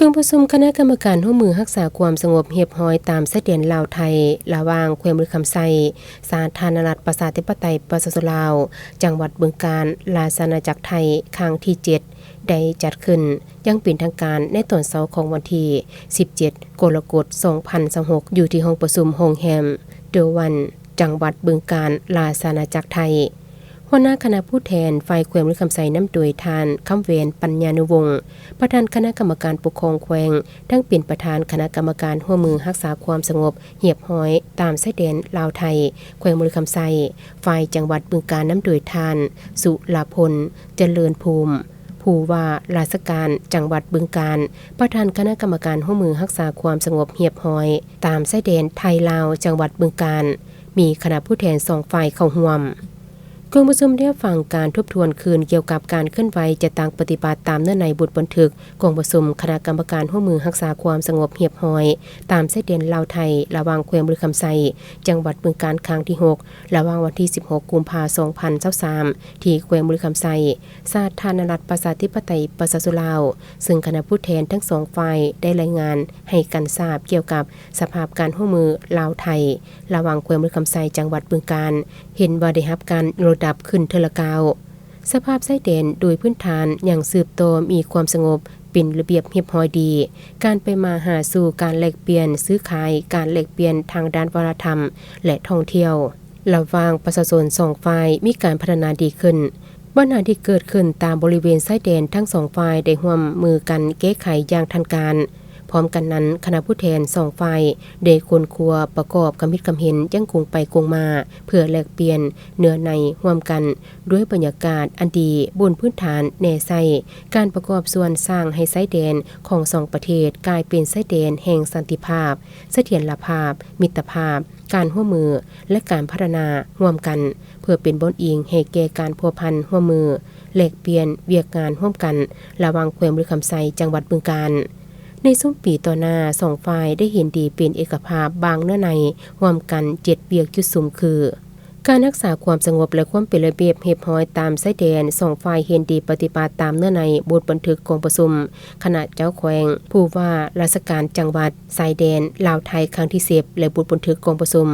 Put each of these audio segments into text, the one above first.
ກອງປະຊຸມຄະນະກຳມະການຮ່ວມມືຮັກສາຄວາມສະຫງົບຮຽບຮ້ອຍຕາມຊາຍແດນລາວ-ໄທ ລະຫວ່າງແຂວງບໍລິຄຳໄຊ ສາທາລະນະລັດປະຊາທິປະໄຕປະຊາຊົນລາວ ຈັງຫວັດບຶງການ ລາຊະອານາຈັກໄທ ຄັ້ງທີເຈັດ ໄດ້ຈັດຂຶ້ນຢ່າງເປັນທາງການໃນຕອນເຊົ້າຂອງວັນທີສິບເຈັດ ກໍລະກົດ ສອງພັນຊາວຫົກ ຢູ່ທີ່ຫ້ອງປະຊຸມໂຮງແຮມ The One ຈັງຫວັດບຶງການ ລາຊະອານາຈັກໄທ. ຫົວໜ້າຄະນະຜູ້ແທນຝ່າຍແຂວງບໍລິຄຳໄຊ ນຳໂດຍທ່ານ ຄຳແຫວນ ປັນຍານຸວົງ ປະທານຄະນະກຳມະການປົກຄອງແຂວງ, ທັງເປັນປະທານຄະນະກຳມະການຮ່ວມມືຮັກສາຄວາມສະຫງົບຮຽບຮ້ອຍຕາມຊາຍແດນລາວ-ໄທ ແຂວງບໍລິຄຳໄຊ, ຝ່າຍຈັງຫວັດບຶງການ ນຳໂດຍທ່ານ ສຸລາພົນ ຈະເລີນພູມ ຜູ້ວ່າລາຊະການຈັງຫວັດບຶງການ, ປະທານຄະນະກຳມະການຮ່ວມມືຮັກສາຄວາມສະຫງົບຮຽບຮ້ອຍຕາມຊາຍແດນໄທລາວຈັງຫວັດບຶງການ, ມີຄະນະຜູ້ແທນສອງຝ່າຍເຂົ້າຮ່ວມ. ກອງປະຊຸມໄດ້ຮັບຟັງການທົບທວນຄືນກ່ຽວກັບການເຄື່ອນໄຫວຈັດຕັ້ງປະຕິບັດຕາມເນື້ອໃນບົດບັນທຶກກອງປະຊຸມຄະນະກຳມະການຮ່ວມມືຮັກສາຄວາມສະຫງົບຮຽບຮ້ອຍຕາມຊາຍແດນລາວ-ໄທ ລະຫວ່າງແຂວງບໍລິຄຳໄຊ ຈັງຫວັດບຶງການ ຄັ້ງທີຫົກ ລະຫວ່າງວັນທີສິບຫົກ ກຸມພາ ສອງພັນຊາວສາມ ທີ່ແຂວງບໍລິຄຳໄຊ ສາທາລະນະລັດປະຊາທິປະໄຕປະຊາຊົນລາວ, ເຊິ່ງຄະນະຜູ້ແທນທັງສອງຝ່າຍໄດ້ລາຍງານໃຫ້ກັນຊາບກ່ຽວກັບສະພາບການຮ່ວມມືລາວ-ໄທ ລະຫວ່າງແຂວງບໍລິຄຳໄຊ ຈັງຫວັດບຶງການ ເຫັນວ່າໄດ້ຮັບການຍົກລະດັບຂຶ້ນເທື່ອລະກ້າວ. ສະພາບຊາຍແດນໂດຍພື້ນຖານຍັງສືບຕໍ່ມີຄວາມສະຫງົບ ເປັນລະບຽບຮຽບຮ້ອຍດີ, ການໄປມາຫາສູ່, ການແລກປ່ຽນຊື້ຂາຍ, ການແລກປ່ຽນທາງດ້ານວັດທະນະທຳ ແລະ ທ່ອງທ່ຽວ ລະຫວ່າງປະຊາຊົນສອງຝ່າຍມີການພັດທະນາດີຂຶ້ນ. ບັນຫາທີ່ເກີດຂຶ້ນຕາມບໍລິເວນຊາຍແດນທັງສອງຝ່າຍໄດ້ຮ່ວມມືກັນແກ້ໄຂຢ່າງທັນການ. ພ້ອມກັນນັ້ນ, ຄະນະຜູ້ແທນສອງຝ່າຍໄດ້ຄົ້ນຄວ້າປະກອບຄຳຄິດຄຳເຫັນຢ່າງກົງໄປກົງມາ ເພື່ອແລກປ່ຽນເນື້ອໃນຮ່ວມກັນ ດ້ວຍບັນຍາກາດອັນດີ ບົນພື້ນຖານແນໃສ່ການປະກອບສ່ວນສ້າງໃຫ້ຊາຍແດນຂອງສອງປະເທດກາຍເປັນຊາຍແດນແຫ່ງສັນຕິພາບ, ສະຖຽນລະພາບ, ມິດຕະພາບ, ການຮ່ວມມື ແລະ ການພັດທະນາຮ່ວມກັນ ເພື່ອເປັນບ່ອນອີງໃຫ້ແກ່ການພົວພັນຮ່ວມມື, ແລກປ່ຽນວຽກງານຮ່ວມກັນ ລະຫວ່າງແຂວງບໍລິຄຳໄຊ ຈັງຫວັດບຶງການ. ໃນຊຸມປີຕໍ່ໜ້າ, ສອງຝ່າຍໄດ້ເຫັນດີເປັນເອກະພາບບາງເນື້ອໃນຮ່ວມກັນເຈັດວຽກຈຸດສຸມຄື: ການຮັກສາຄວາມສະຫງົບ ແລະ ຄວາມເປັນລະບຽບຮຽບຮ້ອຍຕາມຊາຍແດນ, ສອງຝ່າຍເຫັນດີປະຕິບັດຕາມເນື້ອໃນບົດບັນທຶກກອງປະຊຸມຄະນະເຈົ້າແຂວງ, ຜູ້ວ່າລາຊະການຈັງຫວັດຊາຍແດນລາວ-ໄທ ຄັ້ງທີສິບ ແລະ ບົດບັນທຶກກອງປະຊຸມ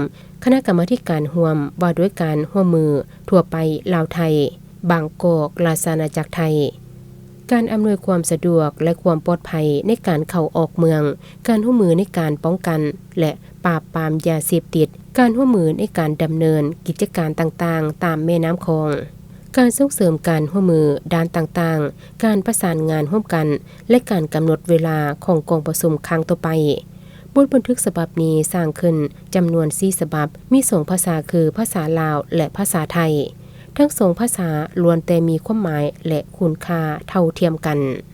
ຄະນະກຳມາທິການຮ່ວມວ່າດ້ວຍການຮ່ວມມືທົ່ວໄປລາວ-ໄທ ບາງກອກ ລາຊະອານາຈັກໄທ. ການອຳນວຍຄວາມສະດວກ ແລະ ຄວາມປອດໄພໃນການເຂົ້າອອກເມືອງ, ການຮ່ວມມືໃນການປ້ອງກັນ ແລະ ປາບປາມຢາເສບຕິດ, ການຮ່ວມມືໃນການດຳເນີນກິດຈະການຕ່າງໆຕາມແມ່ນ້ຳຂອງ, ການສົ່ງເສີມການຮ່ວມມືດ້ານຕ່າງໆ, ການປະສານງານຮ່ວມກັນ ແລະ ການກຳນົດເວລາຂອງກອງປະຊຸມຄັ້ງຕໍ່ໄປ. ບົດບັນທຶກສະບັບນີ້ສ້າງຂຶ້ນຈຳນວນສີ່ສະບັບ, ມີສອງພາສາຄືພາສາລາວ ແລະ ພາສາໄທ. ທັງສອງພາສາລ້ວນແຕ່ມີຄວາມໝາຍ ແລະ ຄຸນຄ່າເທົ່າທຽມກັນ.